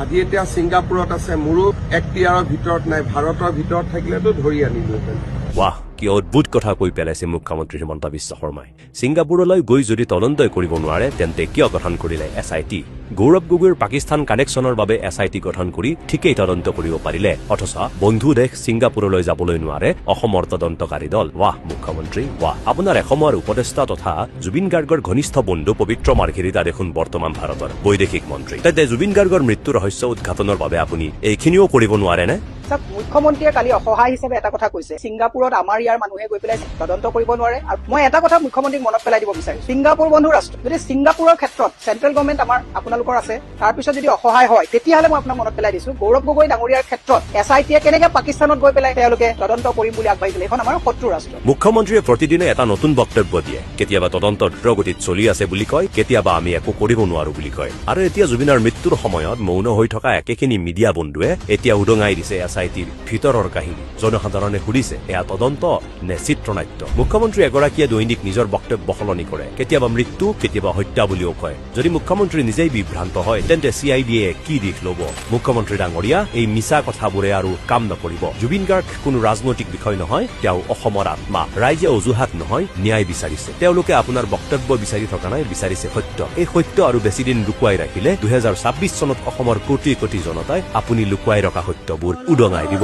আজি এতিয়া ছিংগাপুৰত আছে, মোৰো এক্তিয়াৰৰ ভিতৰত নাই। ভাৰতৰ ভিতৰত থাকিলেতো ধৰি আনিলোহেঁতেন। ৱাহ, কি অদ্ভুত কথা কৈ পেলাইছে মুখ্যমন্ত্ৰী হিমন্ত বিশ্ব শৰ্মাই! ছিংগাপুৰলৈ গৈ যদি তদন্তই কৰিব নোৱাৰে, তেন্তে কিয় গঠন কৰিলে এছআইটি? গৌৰৱ গগৈৰ পাকিস্তান কানেকশ্যনৰ বাবে এছআইটি গঠন কৰি ঠিকেই তদন্ত কৰিব পাৰিলে, অথচ বন্ধু দেশ ছিংগাপুৰলৈ যাবলৈ নোৱাৰে অসমৰ তদন্তকাৰী দল। ৱাহ মুখ্যমন্ত্ৰী, ৱাহ! আপোনাৰ এসময়ৰ উপদেষ্টা তথা জুবিন গাৰ্গৰ ঘনিষ্ঠ বন্ধু পবিত্ৰ মাৰ্ঘেৰিটা দেখোন বৰ্তমান ভাৰতৰ বৈদেশিক মন্ত্ৰী। তেন্তে জুবিন গাৰ্গৰ মৃত্যু ৰহস্য উদ্ঘাটনৰ বাবে আপুনি এইখিনিও কৰিব নোৱাৰেনে? চাওক, মুখ্যমন্ত্ৰীয়ে কালি অসহায় হিচাপে এটা কথা কৈছে, ছিংগাপুৰত আমাৰ ইয়াৰ মানুহে গৈ পেলাই তদন্ত কৰিব নোৱাৰে। আৰু মই এটা কথা মুখ্যমন্ত্ৰীক মনত পেলাই দিব বিচাৰিছো, ছিংগাপুৰ বন্ধু ৰাষ্ট্ৰ। যদি ছিংগাপুৰৰ ক্ষেত্ৰত চেন্ট্ৰেল গভৰ্ণমেণ্ট আমাৰ আপোনালোকৰ আছে, তাৰপিছত যদি অসহায় হয়, তেতিয়াহ'লে মই আপোনাক মনত পেলাই দিছো, গৌৰৱ গগৈ ডাঙৰীয়াৰ ক্ষেত্ৰত এছআইটিয়ে কেনেকে পাকিস্তানত গৈ পেলাই তেওঁলোকে তদন্ত কৰিম বুলি আগবাঢ়িছিলে? এইখন আমাৰ শত্ৰু ৰাষ্ট্ৰ। মুখ্যমন্ত্ৰীয়ে প্ৰতিদিনে এটা নতুন বক্তব্য দিয়ে। কেতিয়াবা তদন্ত দ্ৰুতগতিত চলি আছে বুলি কয়, কেতিয়াবা আমি একো কৰিব নোৱাৰো বুলি কয়। আৰু এতিয়া জুবিনৰ মৃত্যুৰ সময়ত মৌন হৈ থকা একেখিনি মিডিয়া বন্ধুৱে এতিয়া উদঙাই দিছে এছআইটিৰ ভিতৰৰ কাহিনী। জনসাধাৰণে সুধিছে, এয়া তদন্ত নে চিত্ৰনাট্য? মুখ্যমন্ত্ৰী এগৰাকীয়ে দৈনিক নিজৰ বক্তব্য সলনি কৰে। কেতিয়াবা মৃত্যু, কেতিয়াবা হত্যা বুলিও কয়। যদি মুখ্যমন্ত্ৰী নিজেই বিভ্ৰান্ত হয়, তেন্তে চিআইডিয়ে কি দিশ ল'ব? মুখ্যমন্ত্ৰী ডাঙৰীয়া, এই মিছা কথাবোৰে আৰু কাম নকৰিব। জুবিন গাৰ্গ কোনো ৰাজনৈতিক বিষয় নহয়, তেওঁ অসমৰ আত্মা। ৰাইজে অজুহাত নহয়, ন্যায় বিচাৰিছে। তেওঁলোকে আপোনাৰ বক্তব্য বিচাৰি থকা নাই, বিচাৰিছে সত্য। এই সত্য আৰু বেছিদিন লুকুৱাই ৰাখিলে 2026 চনত অসমৰ কোটি কোটি জনতাই আপুনি লুকুৱাই ৰখা সত্যবোৰ উদঙাই দিব।